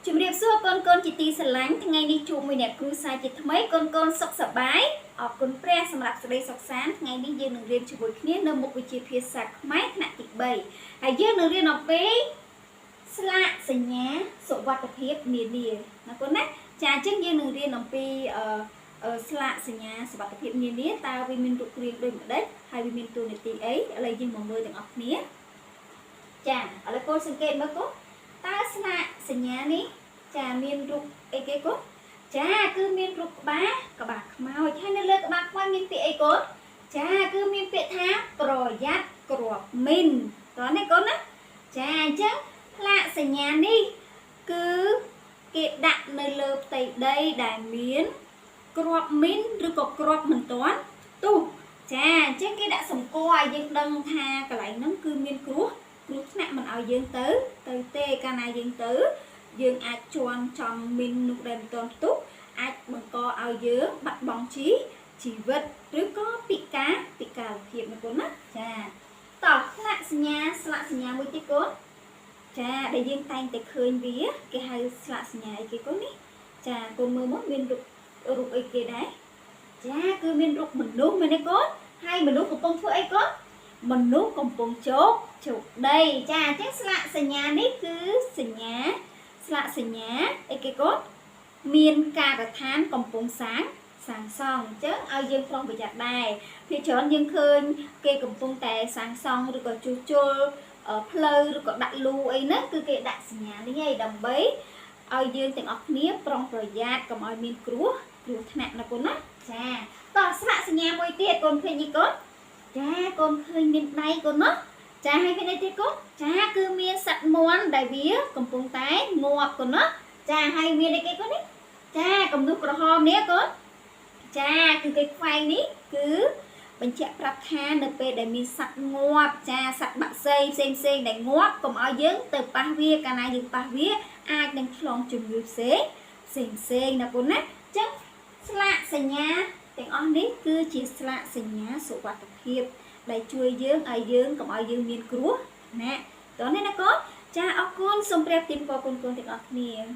ជំរាបសួរកូនកូនជាទីស្រឡាញ់ថ្ងៃនេះជួបមួយអ្នកគ្រូសាជាថ្មីកូនកូនសុខសប្បាយអរគុណព្រះសម្រាប់សេចក្តីសុខសាន្តថ្ងៃនេះយើងនឹងរៀនជាមួយគ្នានៅមុខវិជ្ជាភាសាខ្មែរថ្នាក់ទី3ហើយយើងនឹងរៀនអំពីស្លាកសញ្ញាសុវត្ថិភាពនានាណាកូនណាចាអញ្ចឹងយើងនឹងរៀនអំពីអឺអឺស្លាកសញ្ញាសុវត្ថិភាពនានាតើវាមានរូបរាងដូចម្ដេចហើយវាមានតួនាទីអីឥឡូវយើងមកមើលទាំងអស់គ្នាចាឥឡូវកូនសង្កេតមើលកូនតើស្លាកសញ្ញានេះ ចាមានរូបអីគេកូនចាគឺមានរូបក្បាលក្បាលខ្មោចហើយនៅលើក្បាលខ្មោចមានពាក្យអីកូនចាគឺមានពាក្យថាប្រយ័ត្នគ្រាប់មីនតោះនេះកូនណាចាអញ្ចឹងផ្លាកសញ្ញានេះគឺគេដាក់នៅលើផ្ទៃដីដែលមានគ្រាប់មីនឬក៏គ្រាប់មិនទាន់ផ្ទុះចាអញ្ចឹងគេដាក់សម្គាល់ឲ្យយើងដឹងថាកន្លែងហ្នឹងគឺមានគ្រោះគ្រោះថ្នាក់មិនឲ្យយើងទៅទៅទេកាលណាយើងទៅ យើងអាចជន់ចំមីននោះដែលមិនទាន់ផ្ទុះអាចបង្កឲ្យយើងបាត់បង់ជីជីវិតឬក៏ពិការពិការភាពណាកូនណាចាតោះស្លាកសញ្ញាស្លាកសញ្ញាមួយទៀតកូនចាដែលយើងតែងតែឃើញវាគេហៅស្លាកសញ្ញាអីគេកូននេះចាកូនមើលមកមានរូបរូបអីគេដែរចាគឺមានរូបមនុស្សមែនទេកូនហើយមនុស្សកំពុងធ្វើអីកូនមនុស្សកំពុងជោគជោគដីចាអញ្ចឹងស្លាកសញ្ញានេះគឺសញ្ញា ស្លាកសញ្ញាអីគេកូនមានការដ្ឋានកំពុងសាងសាងសង់អញ្ចឹងឲ្យយើងប្រុងប្រយ័ត្នដែរភាគច្រើនយើងឃើញគេកំពុងតែសាងសង់ឬក៏ជួសជុលផ្លូវឬក៏ដាក់លូអីហ្នឹងគឺគេដាក់សញ្ញានេះឯងដើម្បីឲ្យយើងទាំងអស់គ្នាប្រុងប្រយ័ត្នកុំឲ្យមានគ្រោះគ្រោះថ្នាក់ណាកូនណាចាតោះស្លាកសញ្ញាមួយទៀតកូនឃើញនេះកូនចាកូនឃើញមានដៃកូនណាចាហើយមានអីទៀតកូនចាគឺមានសត្វមាន់ដែលវាកំពុងតែងាប់កូនណាចាហើយមានអីគេកូននេះចាកំនួសក្រហមនេះកូនចាគឺគេខ្វែងនេះគឺបញ្ជាក់ប្រាប់ថានៅពេលដែលមានសត្វងាប់ចាសត្វបក្សីផ្សេងផ្សេងដែលងាប់កុំឲ្យយើងទៅប៉ះវាកាលណាយើងប៉ះវាអាចនឹងឆ្លងជំងឺផ្សេងផ្សេងផ្សេងណាកូនណាអញ្ចឹងស្លាកសញ្ញាទាំងអស់នេះគឺជាស្លាកសញ្ញាសុវត្ថិភាព ដែលជួយយើងឲ្យយើងកុំឲ្យយើងមានគ្រោះណាតោះនេះណាកូនចាអរគុណសូមព្រះទានពរកូនកូនទាំងអស់គ្នា។